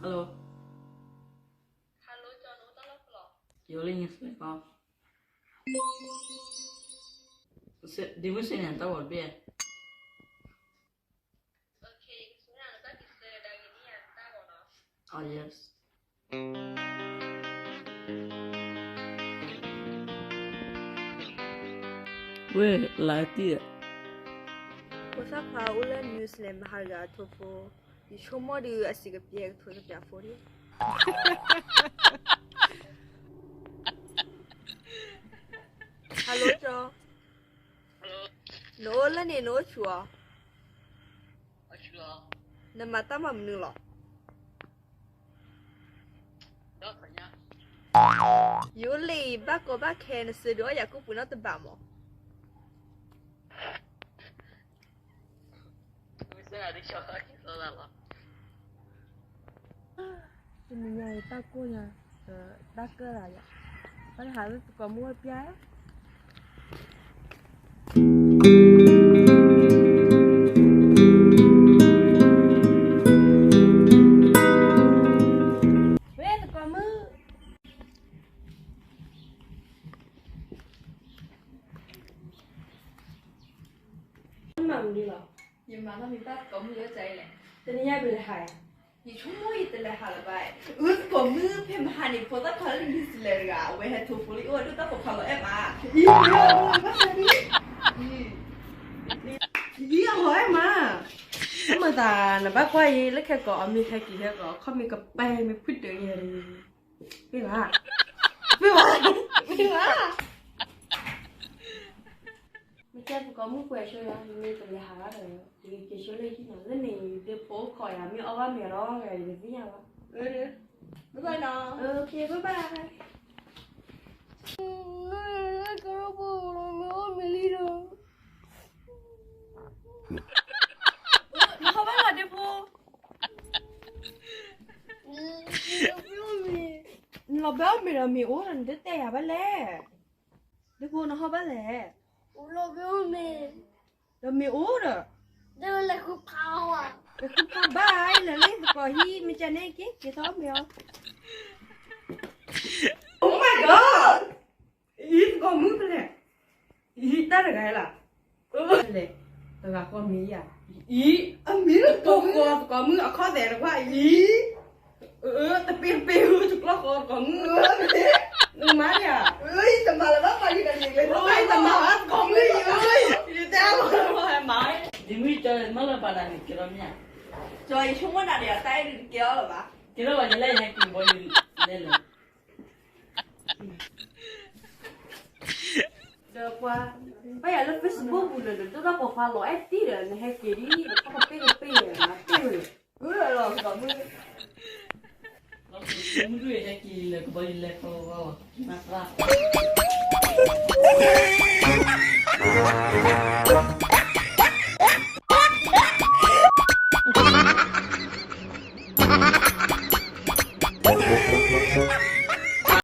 Hello. Hello, ကၠီၤ နအိၣ်တၢ်လီၢ်ဖဲလဲၣ်. ယအိၣ်လၢ New Zealand ပီ. ဒ့မုၣ်စ့ၢ်န့ၣ် တၢ်ဂီၤတဘ့ၣ်. Okay, ယကဆှၢနၤနဘၣ်က့ၤဆှၢဒၣ်က့ၤန့ၢ်ယၤတၢ်ဂီၤနီၤ. Oh, yes. ဝဲၢ်လၢတံၢ်ဧၢ, ဖိသၣ်ခွါအိၣ်လၢ New Zealand မဟါတဂၤအထိဖိ, ယဆိကမိၣ်ဒုးအစံးကပျဲကထိကပျဲဖိန့ၣ်. Hello ကၠီၤ, နအိၣ်လၢန့ၣ် နအိၣ်ဆူၣ်ဧါ. နမၤတၢ်မၤမနုၤလီၤ. ယအိၣ်လၢအံၤ ဘၣ်ကီဘၣ်ခဲ နစၢဒုးအီၣ်ယၤကိၣ်ပှ့ၤနီတဘးမး. တနံၤညါအံၤ တၢ်ကိၢ်ညါ, တၢ်ကၢၢ်လၢယၤ, ဘၣ်တဟးလၢသကိးမုၣ်ဝဲပျၢ်ဧါ. ဝဲသကိးမုၣ်, မၤမနုၤလီၤ. ယမၤနီတမံၤဘၣ် သကိးမုၣ်လၢကၠီၤအံၤလဲၣ်. တနံၤညါပလဲၤဟး, ယဆိကမိၣ်ယတလဲၤဟးလၢၤဘၣ်. အၢ သကိးမုၣ် ဖဲမဟါန့ၣ် ဖိသၣ်ခွါလၢ New Zealand တဂၤ အဝဲဟဲထိဖိလံ အိၣ်ဝဲဒၣ်တၢ်ပိာ်ခွါလီၤအဲၣ်မး. အံၤ အံၤ အလီၤအဲၣ်မး. မၤသးနဘၣ်ကွၢ်အံၤ လၢခဲကိာ်အမ့ၢ်ဟဲက့ၤဟဲကီး ခီၣ်မ့ၢ်ကပၤမ့ၢ်ဖုတၢၢ်ယၤန့ၣ်, ပ့ၢ်ဘၣ်, ပ့ၢ်ဘၣ်, ပ့ၢ်ဘၣ်. မ့ၢ်ကဲသကိးမုၣ်ပှဲၤဆိယၤ မ့ၢ်တလဲၤဟးဘၣ်ဒီး ယကက့ၤဆိလၢဟံၣ်နီၤ လၢန့ၣ် ယဒ့ဖိအိၣ်ခိးယၤ မ့ၢ်အီၣ်ဘၣ်မ့ၤဒီး ယတသ့ၣ်ညါဘၣ်. ဘၣ်ဘၣ်နီၤ. Okay, bye bye. ကရူၢ်ဖိ မ့ၢ်အိၣ်မ့ၤလံဒီး နဟီၣ်ဘၣ်လီၤဒ့ဖိ, နလီၤဘၣ်အီၣ်မ့ၤဒီးမ့ၤအိၣ်ဒီး နတတဲယၤဘၣ်လဲၣ်. ဒ့ဖိ နဟီၣ်ဘၣ်လဲၣ်. ဒီးမ့ၤအိၣ်ဒီး လဲၤဃုဖးဘၣ်အံၤ လဲၤလၢသကိးဟံၣ် မ့ၢ်ကန့ၣ်က့ၤ က့ၤထီၣ်မ့ၤအီၤ. Oh my god! အံၤသကိးမုၣ်ဖဲလဲၣ်, အံၤတၢ်တဂၤလီၤ. လဲၣ်, တဂၤဃီမ့ၤယၤ, အံၤ အမ့ၤလၢသကိးမုၣ် သကိးမုၣ်အခီၣ်သဲးတကွၢ်အံၤ တပ့တပ့ တကျီၢ်ဃီသကိးမုၣ်, နမၤယၤ, တမၤလၢၤဘၣ်ပှၤကတၢၢ်န့ၣ် တမၤဘၣ်သကိးမုၣ်အံၤ, ယတဲအီၤမၤ, ဒ်မုၢ်ကၠီၤမၤလၢၤဘၣ်နၤန့ၣ် ကဲထီၣ်မ့ၢ်ဧါ, ကၠီၤ ယဆိကမိၣ်နၤဒီးတၢ်အဲၣ်ဒိးတကဲထီၣ်လၢၤဘၣ်, ကဲထီၣ်ဘၣ်ယလဲၣ် ယဟဲက့ၤဘီယလဲၣ်လၢ ဒီးပှၤ ဘၣ်ယၤလၢ Facebook ပူၤဒီး ဒိၣ်ထီၣ်ပိာ်ခွါလီၤအဲၣ်တံၢ်ဒီး နဟဲက့ၤဒ် နခီၣ်ကပ့ၢ်ကပ့ၢ် နပ့ၢ်ဝဲန့ၣ်, မုၢ်ဟဲက့ၤလၢကဘီယူၤလဲၤခီဝါဝဲ, မၤသး Bye.